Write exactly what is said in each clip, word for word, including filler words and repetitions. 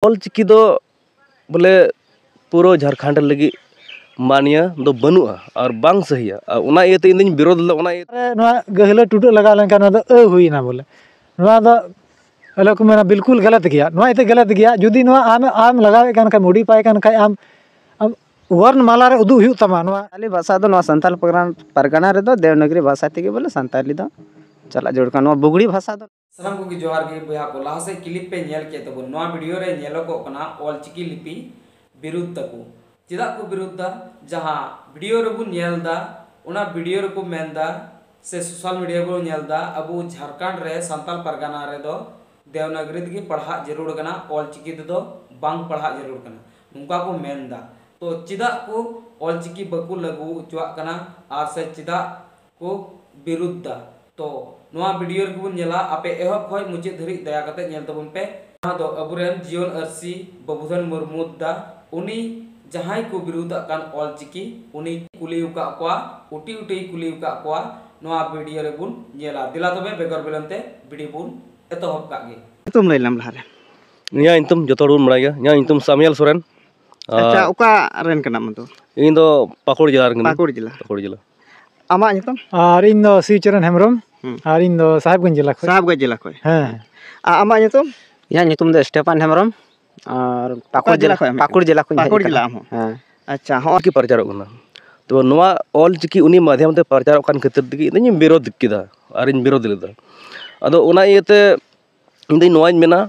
ᱚᱞ ᱪᱤᱠᱤ ᱫᱚ ᱵᱚᱞᱮ ᱯᱩᱨᱟᱹ ᱡᱷᱟᱲᱠᱷᱚᱸᱰ ᱞᱟᱹᱜᱤᱫ ᱢᱟᱱᱭᱟ ᱫᱚ ᱵᱟᱹᱱᱩᱜᱼᱟ ᱟᱨ ᱵᱟᱝ ᱥᱟᱹᱦᱤᱭᱟ᱾ ᱟᱨ ᱚᱱᱟ ᱤᱭᱟᱹᱛᱮ ᱤᱧ ᱫᱩᱧ ᱵᱤᱨᱳᱫ ᱞᱮᱫᱟ᱾ ᱚᱱᱟ ᱤᱭᱟᱹᱛᱮ ᱱᱚᱣᱟ ᱜᱟᱹᱦᱞᱟᱹ ᱴᱩᱰᱟᱹᱜ ᱞᱟᱜᱟᱣ ᱞᱮᱱᱠᱷᱟᱱ ᱱᱚᱣᱟ ᱫᱚ ᱟᱹ ᱦᱩᱭᱱᱟ ᱵᱚᱞᱮ᱾ ᱱᱚᱣᱟ ᱫᱚ ᱟᱞᱮ ᱠᱚ ᱢᱮᱱᱟ ᱵᱤᱞᱠᱩᱞ ᱜᱟᱞᱟᱛ ᱜᱮᱭᱟ᱾ ᱱᱚᱣᱟ ᱤᱭᱟᱹᱛᱮ ᱜᱟᱞᱟᱛ ᱜᱮᱭᱟ, ᱡᱩᱫᱤ ᱱᱚᱣᱟ ᱟᱢ ᱟᱢ ᱞᱟᱜᱟᱣᱮᱫ ᱠᱟᱱ ᱠᱷᱟᱡ, ᱢᱚᱰᱤᱯᱷᱟᱭ ᱠᱟᱱ ᱠᱷᱟᱡ, ᱟᱢ ᱟᱢ ᱣᱟᱨᱱ ᱢᱟᱞᱟ ᱨᱮ ᱩᱫᱩᱜ ᱦᱩᱭᱩᱜ ᱛᱟᱢᱟ ᱱᱚᱣᱟ᱾ ᱥᱟᱱᱛᱟᱞᱤ ᱵᱷᱟᱥᱟ ᱫᱚ ᱱᱚᱣᱟ ᱥᱟᱱᱛᱟᱞ ᱯᱟᱨᱜᱟᱱᱟ, ᱯᱟᱨᱜᱟᱱᱟ ᱨᱮᱫᱚ ᱫᱮᱣᱱᱟᱜᱽᱨᱤ ᱵᱷᱟᱥᱟ ᱛᱮᱜᱮ ᱵᱚᱞᱮ ᱥᱟᱱᱛᱟᱞᱤ ᱫᱚ ᱪᱟᱞᱟᱜ ᱡᱟᱹᱨᱩᱲ ᱠᱟᱱᱟ᱾ ᱱᱚᱣᱟ ᱵᱩᱜᱲᱤ ᱵᱷᱟᱥᱟ ᱫᱚ ᱥᱟᱱᱟᱢ ᱠᱚᱜᱮ ᱡᱚᱦᱟᱨ ᱜᱮ ᱵᱚᱭᱦᱟ ᱠᱚ᱾ ᱞᱟᱦᱟ ᱥᱮᱫ ᱠᱞᱤᱯ ᱯᱮ ᱧᱮᱞ ᱠᱮᱫ ᱛᱟᱵᱚᱱ, ᱱᱚᱣᱟ ᱵᱷᱤᱰᱤᱭᱳ ᱨᱮ ᱧᱮᱞᱚᱜᱚᱜ ᱠᱟᱱᱟ ᱚᱞᱪᱤᱠᱤ ᱞᱤᱯᱤ ᱵᱤᱨᱩᱫᱷ ᱫᱟᱠᱚ᱾ ᱪᱮᱫᱟᱜ ᱠᱚ ᱵᱤᱨᱩᱫᱷ ᱫᱟ? ᱡᱟᱦᱟᱸ ᱵᱷᱤᱰᱤᱭᱳ ᱨᱮᱵᱚᱱ ᱧᱮᱞ ᱫᱟ, ᱚᱱᱟ ᱵᱷᱤᱰᱤᱭᱳ ᱨᱮᱠᱚ ᱢᱮᱱ ᱫᱟ, ᱥᱮ ᱥᱳᱥᱟᱞ ᱢᱤᱰᱤᱭᱟ ᱨᱮᱵᱚᱱ ᱧᱮᱞ ᱫᱟ, ᱟᱵᱚ ᱡᱷᱟᱲᱠᱷᱚᱸᱰ ᱨᱮ ᱥᱟᱱᱛᱟᱞ ᱯᱟᱨᱜᱟᱱᱟ ᱨᱮᱫᱚ ᱫᱮᱣᱱᱟᱜᱽᱨᱤ ᱛᱮᱜᱮ ᱯᱟᱲᱦᱟᱜ ᱡᱟᱹᱨᱩᱲ ᱠᱟᱱᱟ, ᱚᱞᱪᱤᱠᱤ ᱛᱮᱫᱚ ᱵᱟᱝ ᱯᱟᱲᱦᱟᱜ ᱡᱟᱹᱨᱩᱲ ᱠᱟᱱᱟ, ᱱᱚᱝᱠᱟ ᱠᱚ ᱢᱮᱱ ᱫᱟ᱾ ᱛᱚ ᱪᱮᱫᱟᱜ ᱠᱚ ᱚᱞᱪᱤᱠᱤ ᱵᱟᱠᱚ ᱞᱟᱹᱜᱩ ᱦᱚᱪᱚᱣᱟᱜ ᱠᱟᱱᱟ ᱟᱨ ᱥᱮ ᱪᱮᱫᱟᱜ ᱠᱚ ᱵᱤᱨᱩᱫᱷ ᱫᱟ? ᱛᱚ ᱱᱚᱣᱟ ᱵᱷᱤᱰᱤᱭᱳ ᱨᱮᱜᱮ ᱵᱚᱱ ᱧᱮᱞᱟ, ᱟᱯᱮ ᱮᱦᱚᱵ ᱠᱷᱚᱱ ᱢᱩᱪᱟᱹᱫ ᱫᱷᱟᱹᱨᱤᱡ ᱫᱟᱭᱟ ᱠᱟᱛᱮ ᱧᱮᱞ ᱛᱟᱵᱚᱱ ᱯᱮ᱾ ᱡᱟᱦᱟᱸ ᱫᱚ ᱟᱵᱚᱨᱮᱱ ᱡᱤᱭᱚᱱ ᱟᱹᱨᱥᱤ ᱵᱟᱹᱵᱩᱫᱷᱚᱱ ᱢᱩᱨᱢᱩ ᱫᱟ, ᱩᱱᱤ ᱡᱟᱦᱟᱸᱭ ᱠᱚ ᱵᱤᱨᱩᱫᱷᱟᱜ ᱠᱟᱱ ᱚᱞᱪᱤᱠᱤ, ᱩᱱᱤ ᱠᱩᱞᱤ ᱟᱠᱟᱫ ᱠᱚᱣᱟ, ᱩᱴᱤ ᱩᱴᱤᱭ ᱠᱩᱞᱤ ᱟᱠᱟᱫ ᱠᱚᱣᱟ᱾ ᱱᱚᱣᱟ ᱵᱷᱤᱰᱤᱭᱳ ᱨᱮᱵᱚᱱ ᱧᱮᱞᱟ᱾ ᱫᱮᱞᱟ ᱛᱚᱵᱮ ᱵᱮᱜᱚᱨ ᱵᱤᱞᱚᱢ ᱛᱮ ᱵᱷᱤᱰᱤᱭᱳ ᱵᱚᱱ ᱮᱛᱚᱦᱚᱵ ᱠᱟᱜ ᱜᱮ᱾ ᱧᱩᱛᱩᱢ ᱞᱟᱹᱭ ᱞᱮᱢ ᱞᱟᱦᱟᱨᱮ᱾ ᱤᱧᱟᱹᱜ ᱧᱩᱛᱩᱢ ᱡᱚᱛᱚ ᱦᱚᱲ ᱵᱚᱱ ᱵᱟᱲᱟᱭ ᱜᱮᱭᱟ, ᱤᱧᱟᱹᱜ ᱧᱩᱛᱩᱢ ᱥᱟᱢᱤᱭᱟᱞ ᱥᱚᱨᱮᱱ᱾ ᱟᱪᱪᱷᱟ, ᱟᱨ ᱚᱠᱟ ᱨᱮᱱ ᱠᱟᱱᱟᱢ ᱟᱢ ᱫᱚ? ᱤᱧ ᱫᱚ ᱯᱟᱹᱠᱩᱲ ᱡᱮᱞᱟ ᱨᱮᱱ ᱠᱟᱹᱱᱟᱹᱧ᱾ ᱯᱟᱹᱠᱩᱲ ᱡᱮᱞᱟ᱾ ᱯᱟᱹᱠᱩᱲ ᱡᱮᱞᱟ᱾ ᱟᱢᱟᱜ ᱧᱩᱛᱩᱢ? ᱟᱨ ᱤᱧ ᱫᱚ ᱥᱤᱵᱪᱚᱨᱚᱱ ᱦᱮᱢᱵᱨᱚᱢ᱾ ᱦᱩᱸ᱾ ᱟᱨ ᱤᱧ ᱫᱚ ᱥᱟᱦᱮᱵᱽᱜᱚᱸᱡᱽ ᱡᱮᱞᱟ ᱠᱷᱚᱱ᱾ ᱥᱟᱦᱮᱵᱽᱜᱚᱸᱡᱽ ᱡᱮᱞᱟ ᱠᱷᱚᱱ᱾ ᱦᱮᱸ᱾ ᱟᱨ ᱟᱢᱟᱜ ᱧᱩᱛᱩᱢ? ᱤᱧᱟᱹᱜ ᱧᱩᱛᱩᱢ ᱫᱚ ᱥᱴᱮᱯᱷᱟᱱ ᱦᱮᱢᱵᱨᱚᱢ᱾ ᱟᱨ ᱚᱠᱟ ᱯᱟᱹᱠᱩᱲ ᱡᱮᱞᱟ ᱡᱮᱞᱟ, ᱠᱷᱚᱱ ᱮᱢ ᱦᱮᱡ ᱯᱟᱹᱠᱩᱲ ᱠᱟᱱᱟ? ᱡᱮᱞᱟ ᱠᱷᱚᱱ ᱤᱧ ᱦᱮᱡ ᱯᱟᱹᱠᱩᱲ ᱠᱟᱱᱟ᱾ ᱡᱮᱞᱟ ᱟᱢ ᱦᱚᱸ? ᱦᱮᱸ᱾ ᱟᱪᱪᱷᱟ, ᱦᱚᱸ᱾ ᱪᱤᱠᱤ ᱯᱨᱚᱪᱟᱨᱚᱜ ᱠᱟᱱᱟ᱾ ᱛᱚ ᱱᱚᱣᱟ ᱚᱞ ᱪᱤᱠᱤ ᱩᱱᱤ ᱢᱟᱫᱷᱭᱚᱢ ᱛᱮ ᱯᱨᱚᱪᱟᱨᱚᱜ ᱠᱟᱱ ᱠᱷᱟᱹᱛᱤᱨ ᱛᱮᱜᱮ ᱤᱧ ᱫᱚᱧ ᱵᱤᱨᱳᱫᱷ ᱠᱮᱫᱟ ᱟᱨᱤᱧ ᱵᱤᱨᱳᱫᱷ ᱞᱮᱫᱟ᱾ ᱟᱫᱚ ᱚᱱᱟ ᱤᱭᱟᱹᱛᱮ ᱤᱧ ᱫᱚᱧ ᱱᱚᱣᱟᱧ ᱢᱮᱱᱟ,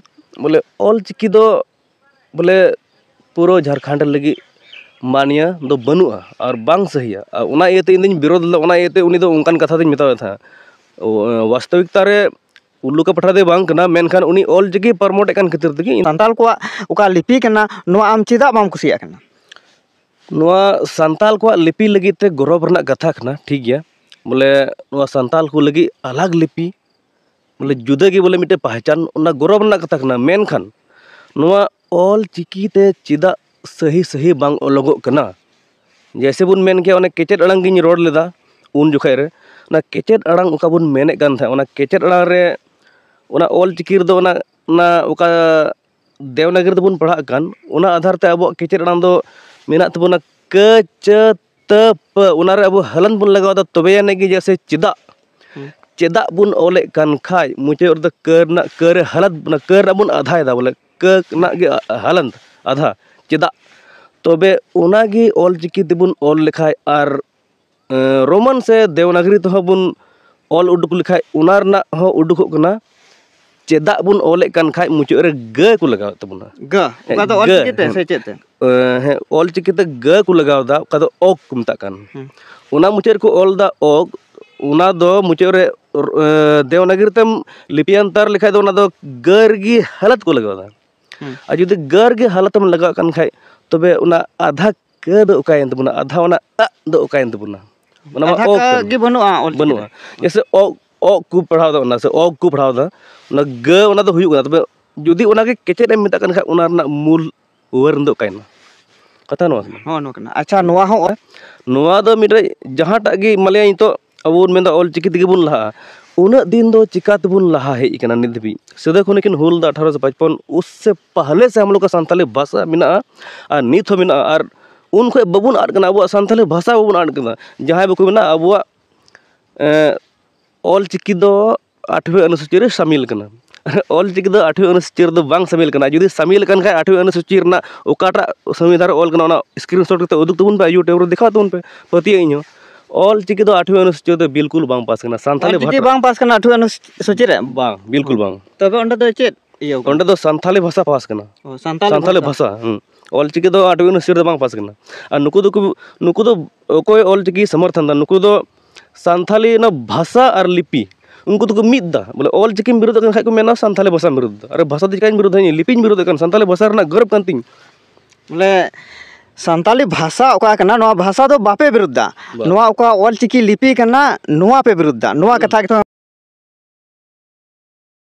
ᱵᱚᱞᱮ ᱚᱞ ᱪᱤᱠᱤ ᱫᱚ ᱵᱚᱞᱮ ᱯᱩᱨᱟᱹ ᱡᱷᱟᱲᱠᱷᱚᱸᱰ ᱞᱟᱹᱜᱤᱫ ᱢᱟᱱᱭᱟ ᱫᱚ ᱵᱟᱹᱱᱩᱜᱼᱟ ᱟᱨ ᱵᱟᱝ ᱥᱟᱹᱦᱤᱭᱟ᱾ ᱟᱨ ᱚᱱᱟ ᱤᱭᱟᱹᱛᱮ ᱤᱧ ᱫᱚᱧ ᱵᱤᱨᱳᱫᱷ ᱞᱮᱫᱟ, ᱚᱱᱟ ᱤᱭᱟᱹᱛᱮ ᱩᱱᱤ ᱫᱚ ᱚᱱᱠᱟᱱ ᱠᱟᱛᱷᱟ ᱫᱚᱧ ᱢᱮᱛᱟᱣ ᱫᱤᱭᱟ ᱛᱟᱦᱮᱸᱫ᱾ ᱚ, ᱵᱟᱥᱛᱚᱵᱤᱠᱛᱟ ᱨᱮ ᱩᱞᱞᱩᱠᱟ ᱯᱟᱴᱷᱟ ᱫᱚᱭ ᱵᱟᱝ ᱠᱟᱱᱟ, ᱢᱮᱱᱠᱷᱟᱱ ᱩᱱᱤ ᱚᱞ ᱪᱤᱠᱤ ᱯᱨᱚᱢᱳᱴ ᱮᱫ ᱠᱟᱱ ᱠᱷᱟᱹᱛᱤᱨ ᱛᱮᱜᱮ ᱤᱧ ᱥᱟᱱᱛᱟᱲ ᱠᱚᱣᱟᱜ ᱚᱠᱟ ᱞᱤᱯᱤ ᱠᱟᱱᱟ, ᱱᱚᱣᱟ ᱟᱢ ᱪᱮᱫᱟᱜ ᱵᱟᱢ ᱠᱩᱥᱤᱭᱟᱜ ᱠᱟᱱᱟ? ᱱᱚᱣᱟ ᱥᱟᱱᱛᱟᱲ ᱠᱚᱣᱟᱜ ᱞᱤᱯᱤ ᱞᱟᱹᱜᱤᱫ ᱛᱮ ᱜᱚᱨᱚᱵᱽ ᱨᱮᱱᱟᱜ ᱠᱟᱛᱷᱟ ᱠᱟᱱᱟ, ᱴᱷᱤᱠ ᱜᱮᱭᱟ᱾ ᱵᱚᱞᱮ ᱱᱚᱣᱟ ᱥᱟᱱᱛᱟᱲ ᱠᱚ ᱞᱟᱹᱜᱤᱫ ᱟᱞᱟᱜᱽ ᱞᱤᱯᱤ, ᱵᱚᱞᱮ ᱡᱩᱫᱟᱹ ᱜᱮ ᱵᱚᱞᱮ ᱢᱤᱫᱴᱮᱡ ᱯᱟᱦᱪᱟᱱ, ᱚᱱᱟ ᱜᱚᱨᱚᱵᱽ ᱨᱮᱱᱟᱜ ᱠᱟᱛᱷᱟ ᱠᱟᱱᱟ᱾ ᱢᱮᱱᱠᱷᱟᱱ ᱱᱚᱣᱟ ᱚᱞ ᱪᱤᱠᱤ ᱛᱮ ᱪᱮᱫᱟᱜ ᱥᱟᱹᱦᱤ ᱥᱟᱹᱦᱤ ᱵᱟᱝ ᱚᱞᱚᱜᱚᱜ ᱠᱟᱱᱟ? ᱡᱮᱭᱥᱮ ᱵᱚᱱ ᱢᱮᱱ ᱠᱮᱭᱟ, ᱚᱱᱮ ᱠᱮᱪᱮᱫ ᱟᱲᱟᱝ ᱜᱤᱧ ᱨᱚᱲ ᱞᱮᱫᱟ ᱩᱱ ᱡᱚᱠᱷᱮᱡ ᱨᱮ, ᱚᱱᱟ ᱠᱮᱪᱮᱫ ᱟᱲᱟᱝ ᱚᱠᱟ ᱵᱚᱱ ᱢᱮᱱᱮᱫ ᱠᱟᱱ ᱛᱟᱦᱮᱸᱫ, ᱚᱱᱟ ᱠᱮᱪᱮᱫ ᱟᱲᱟᱝ ᱨᱮ ᱚᱱᱟ ᱚᱞ ᱪᱤᱠᱤ ᱨᱮᱫᱚ ᱚᱱᱟ, ᱚᱱᱟ ᱚᱠᱟ ᱫᱮᱣᱱᱟᱜᱚᱨᱤ ᱛᱮᱵᱚᱱ ᱯᱟᱲᱦᱟᱜ ᱠᱟᱱ, ᱚᱱᱟ ᱟᱫᱷᱟᱨ ᱛᱮ ᱟᱵᱚᱣᱟᱜ ᱠᱮᱪᱮᱫ ᱟᱲᱟᱝ ᱫᱚ ᱢᱮᱱᱟᱜ ᱛᱟᱵᱚᱱᱟ ᱠᱟᱹ, ᱪᱟᱹ, ᱛᱟᱹ, ᱯᱟᱹ᱾ ᱚᱱᱟᱨᱮ ᱟᱵᱚ ᱦᱟᱹᱞᱟᱹᱱ ᱵᱚᱱ ᱞᱟᱜᱟᱣ ᱮᱫᱟ, ᱛᱚᱵᱮ ᱟᱹᱱᱤᱡ ᱜᱮ ᱡᱮᱭᱥᱮ ᱪᱮᱫᱟᱜ, ᱦᱩᱸ᱾ ᱪᱮᱫᱟᱜ ᱵᱚᱱ ᱚᱞᱮᱫ ᱠᱟᱱ ᱠᱷᱟᱡ, ᱢᱩᱪᱟᱹᱫ ᱨᱮᱫᱚ ᱠᱟᱹ ᱨᱮᱱᱟᱜ, ᱠᱟᱹ ᱨᱮ ᱦᱟᱞᱟᱛ, ᱚᱱᱟ ᱠᱟᱹ ᱨᱮᱱᱟᱜ ᱵᱚᱱ ᱟᱫᱷᱟᱭᱮᱫᱟ, ᱵᱚᱞᱮ ᱠᱟᱹ ᱨᱮᱱᱟᱜ ᱜᱮ ᱦᱟᱞᱟᱱᱛ, ᱟᱫᱷᱟ, ᱪᱮᱫᱟᱜ? ᱛᱚᱵᱮ ᱚᱱᱟᱜᱮ ᱚᱞᱪᱤᱠᱤ ᱛᱮᱵᱚᱱ ᱚᱞ ᱞᱮᱠᱷᱟᱡ ᱟᱨ ᱮᱸ, ᱨᱳᱢᱟᱱ ᱥᱮ ᱫᱮᱣᱱᱟᱜᱚᱨᱤ ᱛᱮᱦᱚᱸ ᱵᱚᱱ ᱚᱞ ᱩᱰᱩᱠ ᱞᱮᱠᱷᱟᱡ, ᱚᱱᱟ ᱨᱮᱱᱟᱜ ᱦᱚᱸ ᱩᱰᱩᱠᱚᱜ ᱠᱟᱱᱟ᱾ ᱪᱮᱫᱟᱜ ᱵᱚᱱ ᱚᱞᱮᱫ ᱠᱟᱱ ᱠᱷᱟᱡ ᱢᱩᱪᱟᱹᱫ ᱨᱮ ᱜᱟᱹ ᱠᱚ ᱞᱟᱜᱟᱣᱮᱫ ᱛᱟᱵᱚᱱᱟ? ᱜᱟᱹ, ᱚᱠᱟ ᱫᱚ ᱜᱟᱹ, ᱚᱞᱪᱤᱠᱤ ᱛᱮ ᱦᱮᱸ᱾ ᱥᱮ ᱪᱮᱫ ᱛᱮ? ᱮᱸ, ᱦᱮᱸ, ᱚᱞᱪᱤᱠᱤ ᱛᱮ ᱜᱟᱹ ᱠᱚ ᱞᱟᱜᱟᱣ ᱮᱫᱟ, ᱚᱠᱟ ᱫᱚ ᱚᱠ ᱠᱚ ᱢᱮᱛᱟᱜ ᱠᱟᱱ᱾ ᱦᱮᱸ᱾ ᱚᱱᱟ ᱢᱩᱪᱟᱹᱫ ᱨᱮᱠᱚ ᱚᱞ ᱮᱫᱟ ᱚᱠ, ᱚᱱᱟ ᱫᱚ ᱢᱩᱪᱟᱹᱫ ᱨᱮ, ᱮᱸ, ᱫᱮᱣᱱᱟᱜᱚᱨᱤ ᱛᱮᱢ ᱞᱤᱯᱤᱭᱟᱱᱛᱟᱨ ᱞᱮᱠᱷᱟᱡ ᱫᱚ ᱚᱱᱟ ᱫᱚ ᱜᱟᱹ ᱨᱮᱜᱮ ᱦᱟᱞᱟᱛ ᱠᱚ ᱞᱟᱜᱟᱣ ᱮᱫᱟ᱾ ᱦᱩᱸ᱾ ᱟᱨ ᱡᱩᱫᱤ ᱜᱟᱹ ᱨᱮᱜᱮ ᱦᱟᱞᱟᱛ ᱮᱢ ᱞᱟᱜᱟᱣ ᱠᱟᱱ ᱠᱷᱟᱡ, ᱛᱚᱵᱮ ᱚᱱᱟ ᱟᱫᱷᱟ ᱠᱟᱹ ᱫᱚ ᱚᱠᱟᱭᱮᱱ ᱛᱟᱵᱚᱱᱟ? ᱟᱫᱷᱟ ᱚᱱᱟ ᱟᱜ ᱫᱚ ᱚᱠᱟᱭᱮᱱ ᱛᱟᱵᱚᱱᱟ? ᱚᱱᱟ ᱢᱟ ᱟᱫᱷᱟ ᱚ ᱠᱟᱹ ᱠᱟᱱᱟ᱾ ᱜᱮ ᱵᱟᱹᱱᱩᱜᱼᱟ ᱚᱞ ᱪᱤᱠᱤ ᱵᱟᱹᱱᱩᱜᱼᱟ᱾ ᱨᱮ᱾ ᱡᱮᱭᱥᱮ ᱚ, ᱚ ᱠᱚ ᱯᱟᱲᱦᱟᱣ ᱮᱫᱟ, ᱚᱱᱟ ᱥᱮ ᱚ ᱠᱚ ᱯᱟᱲᱦᱟᱣ ᱮᱫᱟ, ᱚᱱᱟ ᱜᱟᱹ, ᱚᱱᱟ ᱫᱚ ᱦᱩᱭᱩᱜ ᱠᱟᱱᱟ᱾ ᱛᱚᱵᱮ ᱡᱩᱫᱤ ᱚᱱᱟᱜᱮ ᱠᱮᱪᱮᱫ ᱮᱢ ᱢᱮᱛᱟᱜ ᱠᱟᱱ ᱠᱷᱟᱡ, ᱚᱱᱟ ᱨᱮᱱᱟᱜ ᱢᱩᱞ ᱣᱟᱹᱨᱱ ᱫᱚ ᱚᱠᱟᱭᱮᱱᱟ? ᱠᱟᱛᱷᱟ ᱱᱚᱣᱟ ᱠᱟᱱᱟ᱾ ᱦᱚᱸ, ᱱᱚᱣᱟ ᱠᱟᱱᱟ᱾ ᱟᱪᱪᱷᱟ, ᱱᱚᱣᱟ ᱦᱚᱸ ᱱᱚᱣᱟ ᱫᱚ ᱢᱤᱫᱴᱮᱡ ᱡᱟᱦᱟᱸᱴᱟᱜ ᱜᱮ, ᱢᱟᱱᱞᱤᱭᱟ, ᱱᱤᱛᱚᱜ ᱟᱵᱚ ᱵᱚᱱ ᱢᱮᱱᱫᱟ ᱚᱞ ᱪᱤᱠᱤ ᱛᱮᱜᱮ ᱵᱚᱱ ᱞᱟᱦᱟᱜᱼᱟ, ᱩᱱᱟᱹᱜ ᱫᱤᱱ ᱫᱚ ᱪᱤᱠᱟ ᱛᱮᱵᱚᱱ ᱞᱟᱦᱟ ᱦᱮᱡ ᱟᱠᱟᱱᱟ ᱱᱤᱛ ᱫᱷᱟᱹᱵᱤᱡ? ᱥᱤᱫᱟᱹ ᱠᱷᱚᱱ ᱠᱤᱱ ᱦᱩᱞ ᱞᱮᱫᱟ ᱟᱴᱷᱟᱨᱚᱥᱚ ᱯᱟᱸᱪᱯᱚᱱ, ᱩᱥᱥᱮ ᱯᱟᱦᱞᱮ ᱥᱮ ᱦᱟᱢ ᱞᱳᱜ ᱠᱟ ᱥᱟᱱᱛᱟᱞᱤ ᱵᱷᱟᱥᱟ ᱢᱮᱱᱟᱜᱼᱟ ᱟᱨ ᱱᱤᱛ ᱦᱚᱸ ᱢᱮᱱᱟᱜᱼᱟ᱾ ᱟᱨ ᱩᱱ ᱠᱷᱚᱡ ᱵᱟᱵᱚᱱ ᱟᱫ ᱠᱟᱱᱟ, ᱟᱵᱚᱣᱟᱜ ᱥᱟᱱᱛᱟᱞᱤ ᱵᱷᱟᱥᱟ ᱵᱟᱵᱚᱱ ᱟᱫ ᱠᱟᱱᱟ᱾ ᱡᱟᱦᱟᱸᱭ ᱵᱟᱠᱚ ᱢᱮᱱᱟ ᱟᱵᱚᱣᱟᱜ, ᱮᱸ, ᱚᱞ ᱪᱤᱠᱤ ᱫᱚ ᱟᱴᱷᱣᱮ ᱚᱱᱩᱥᱩᱪᱤ ᱨᱮ ᱥᱟᱢᱤᱞ ᱠᱟᱱᱟ᱾ ᱚᱞ ᱪᱤᱠᱤ ᱫᱚ ᱟᱴᱷᱣᱮ ᱚᱱᱩᱥᱩᱪᱤ ᱨᱮᱫᱚ ᱵᱟᱝ ᱥᱟᱢᱤᱞ ᱠᱟᱱᱟ᱾ ᱡᱩᱫᱤ ᱥᱟᱢᱤᱞ ᱠᱟᱱ ᱠᱷᱟᱡ ᱟᱴᱷᱣᱮ ᱚᱱᱩᱥᱩᱪᱤ ᱨᱮᱱᱟᱜ ᱚᱠᱟᱴᱟᱜ ᱥᱚᱝᱵᱤᱫᱷᱟᱱ ᱨᱮ ᱚᱞ ᱠᱟᱱᱟ, ᱚᱱᱟ screenshot ᱠᱟᱛᱮ ᱩᱫᱩᱜ ᱛᱟᱵᱚᱱ ᱯᱮ, YouTube ᱨᱮ ᱫᱮᱠᱷᱟᱣ ᱛᱟᱵᱚᱱ ᱯᱮ, ᱯᱟᱹᱛᱭᱟᱹᱜ ᱤᱧ ᱦᱚᱸ᱾ ᱚᱞ ᱪᱤᱠᱤ ᱫᱚ ᱟᱴᱷᱣᱮ ᱚᱱᱩᱥᱩᱪᱤ ᱨᱮᱫᱚ ᱵᱤᱞᱠᱩᱞ ᱵᱟᱝ ᱯᱟᱥ ᱠᱟᱱᱟ᱾ ᱥᱟᱱᱛᱟᱞᱤ ᱚᱞ ᱪᱤᱠᱤ ᱵᱷᱟᱥᱟ ᱵᱟᱝ ᱯᱟᱥ ᱠᱟᱱᱟ ᱟᱴᱷᱣᱮ ᱚᱱᱩᱥᱩᱪᱤ ᱨᱮ? ᱵᱟᱝ, ᱵᱤᱞᱠᱩᱞ ᱵᱟᱝ᱾ ᱛᱚᱵᱮ ᱚᱸᱰᱮ ᱫᱚ ᱪᱮᱫ ᱤᱭᱟᱹ ᱠᱟᱱᱟ? ᱚᱸᱰᱮ ᱫᱚ ᱥᱟᱱᱛᱟᱞᱤ ᱵᱷᱟᱥᱟ ᱯᱟᱥ ᱠᱟᱱᱟ᱾ ᱚ, ᱥᱟᱱᱛᱟᱞᱤ ᱥᱟᱱᱛᱟᱞᱤ ᱵᱷᱟᱥᱟ᱾ ᱵᱷᱟᱥᱟ, ᱦᱩᱸ᱾ ᱚᱞ ᱪᱤᱠᱤ ᱫᱚ ᱟᱴᱷᱣᱮ ᱚᱱᱩᱥᱩᱪᱤ ᱨᱮᱫᱚ ᱵᱟᱝ ᱯᱟᱥ ᱠᱟᱱᱟ᱾ ᱟᱨ ᱱᱩᱠᱩ ᱫᱚᱠᱚ, ᱱᱩᱠᱩ ᱫᱚ ᱚᱠᱚᱭ ᱚᱞ ᱪᱤᱠᱤ ᱥᱚᱢᱚᱨᱛᱷᱚᱱ ᱫᱟ? ᱱᱩᱠᱩ ᱫᱚ ᱥᱟᱱᱛᱷᱟᱞᱤ ᱚᱱᱟ ᱵᱷᱟᱥᱟ ᱟᱨ ᱞᱤᱯᱤ, ᱩᱱᱠᱩ ᱫᱚᱠᱚ ᱢᱤᱫ ᱫᱟ᱾ ᱵᱚᱞᱮ, ᱚᱞ ᱪᱤᱠᱤᱢ ᱵᱤᱨᱳᱫ ᱠᱟᱱ ᱠᱷᱟᱡ ᱠᱚ ᱢᱮᱱᱟ ᱥᱟᱱᱛᱷᱟᱞᱤ ᱵᱷᱟᱥᱟᱢ ᱵᱤᱨᱳᱫ ᱫᱟ᱾ ᱟᱨ ᱵᱷᱟᱥᱟ ᱫᱚ ᱪᱤᱠᱟᱹᱧ ᱵᱤᱨᱳᱫᱟ? ᱤᱧ ᱞᱤᱯᱤᱧ ᱵᱤᱨᱳᱫ ᱠᱟᱱ, ᱥᱟᱱᱛᱷᱟᱞᱤ ᱵᱷᱟᱥᱟ ᱨᱮᱱᱟᱜ ᱜᱚᱨᱚᱵᱽ ᱠᱟᱱ ᱛᱤᱧ᱾ ᱵᱚᱞᱮ, ᱥᱟᱱᱛᱟᱞᱤ ᱵᱷᱟᱥᱟ ᱚᱠᱟ ᱠᱟᱱᱟ, ᱱᱚᱣᱟ ᱵᱷᱟᱥᱟ ᱫᱚ ᱵᱟᱯᱮ ᱵᱤᱨᱳᱫ ᱫᱟ᱾ ᱵᱟ᱾ ᱱᱚᱣᱟ ᱚᱠᱟ ᱚᱞ ᱪᱤᱠᱤ ᱞᱤᱯᱤ ᱠᱟᱱᱟ, ᱱᱚᱣᱟ ᱯᱮ ᱵᱤᱨᱳᱫ ᱫᱟ᱾ ᱱᱚᱣᱟ ᱦᱩᱸ᱾ ᱠᱟᱛᱷᱟ ᱜᱮᱛᱚ